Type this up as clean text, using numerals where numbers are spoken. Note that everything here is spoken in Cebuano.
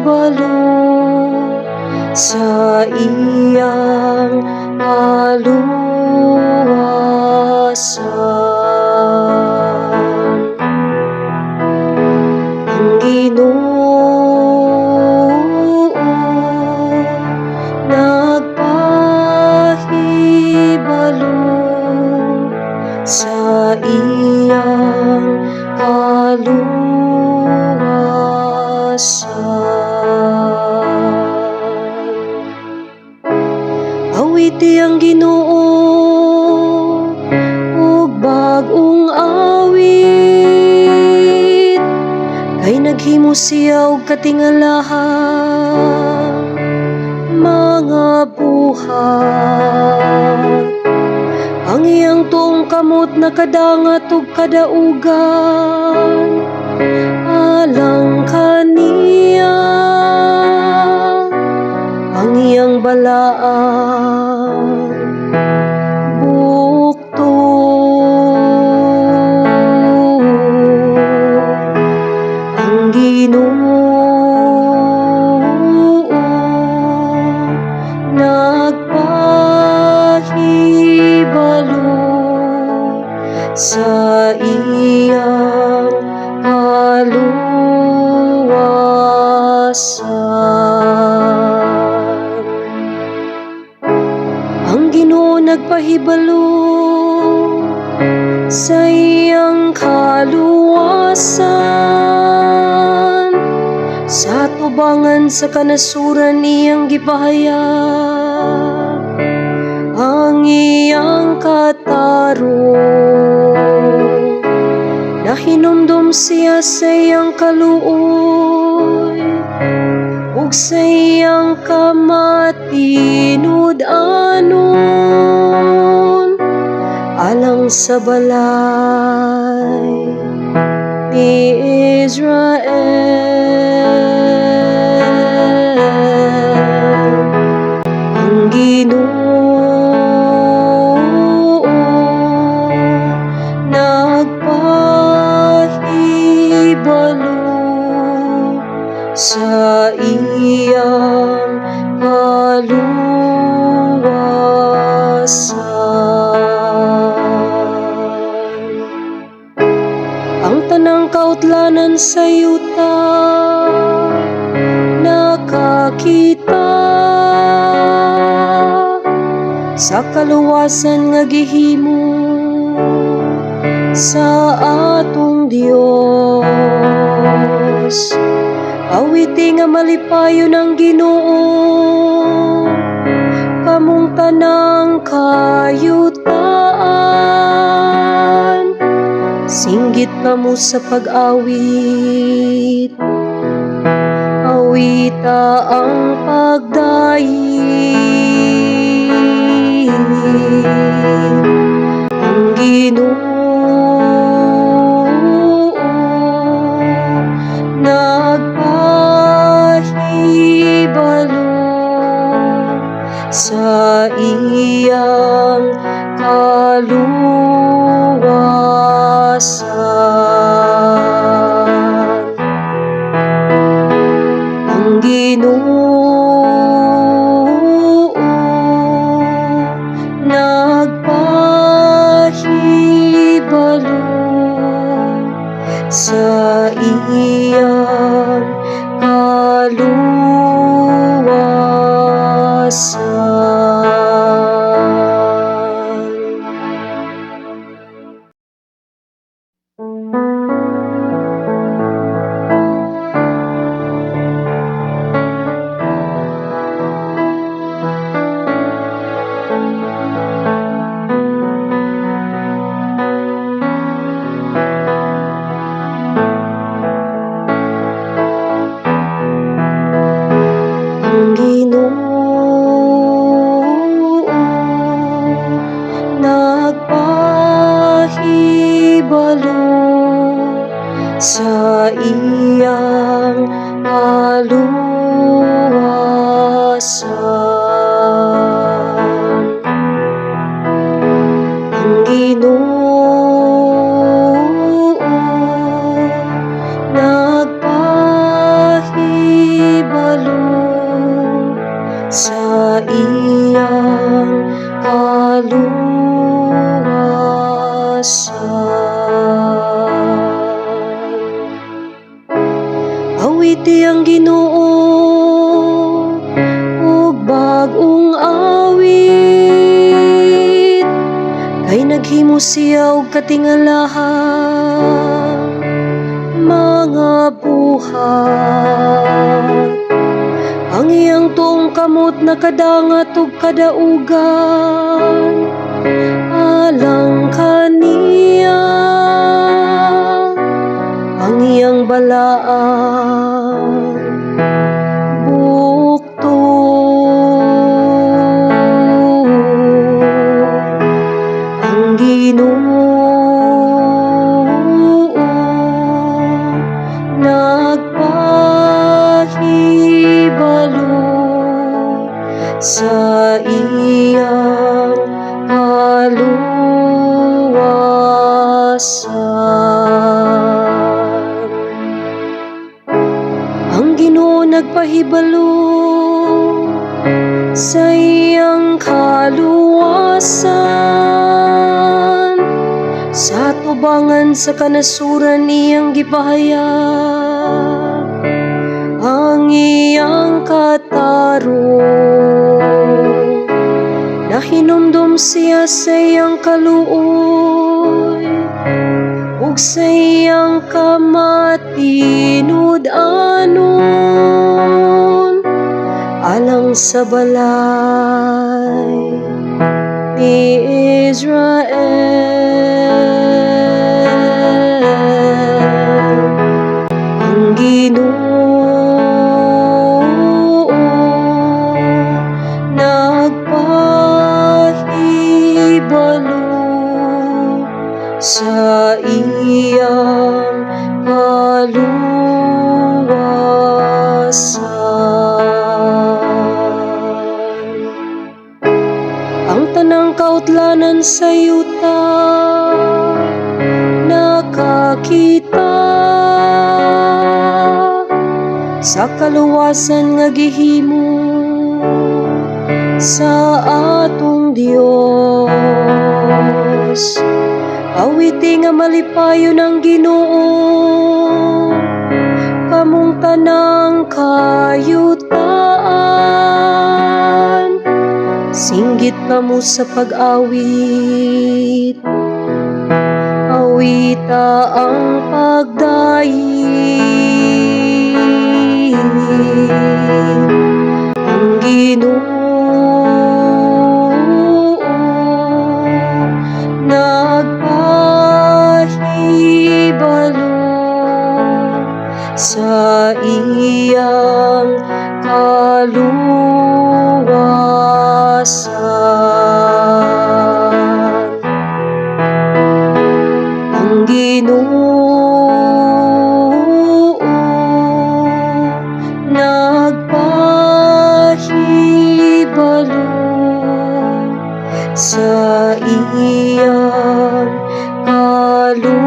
Nagpahibalo sa iyang kaluwasan. Ang Ginoo nagpahibalo sa iyang kaluwasan. Awiti ang Ginoo ug bag-ong awit, kay naghimo siya og katingalahang mga buhat. Ang iyang tuong kamot nakadangat og kadaugan alang kaniya. Ang iyang balaan bukton. Ang Ginoo nagpahibalo sa iyang kaluwasan. Ang Ginoo nagpahibalo sa iyang kaluwasan. Sa tubangan sa kanasuran iyang gipahayag ang iyang katarong. Nahinumdom siya sa iyang kaluoy ug sa iyang kamatinud-anon alang sa balay ni Israel. Ang Ginoo nagpahibalo sa iyang kaluwasan. Ang tanang kautlanan sa yuta nakakita sa kaluwasan nga gihimo sa atong Dios. Awiti nga malipayon ang Ginoo, kamong tanang kayutaan. Singgit kamo sa pag-awit, awita ang pagdaig. Ang Ginoo nagpahibalo sa iyang kaluwasan. Ang Ginoo nagpahibalo sa iyang kaluwasan. Ang Ginoo nagpahibalo sa iyang kaluwasan. Ang Ginoo nagpahibalo Awiti ang Ginoo og bag-ong awit, kay naghimo siya og katingalahang mga buhat. Ang iyang tuong kamot nakadangat og kadaugan alang kaniya. Ang iyang balaan bukton. Ang Ginoo nagpahibalo sa iyang kaluwasan. Ang Ginoo nagpahibalo sa iyang kaluwasan. Sa tubangan sa kanasuran, iyang gipahayag ang iyang katarong. Nahinumdom siya sa iyang kaluoy ug sa iyang kamatinud-anon alang sa balay ni Israel. Ang Ginoo nagpahibalo sa iyang kaluwasan. Ang tanang kautlanan sa yuta nakakita sa kaluwasan nga gihimo sa atong Dios. Awiti nga malipayon ang Ginoo, kamong tanang kayutaan. Singgit kamo sa pag-awit, awita ang pagdayeg. Ang Ginoo nagpahibalo sa iyang kaluwasan. Ang Ginoo nagpahibalo sa iyang kaluwasan.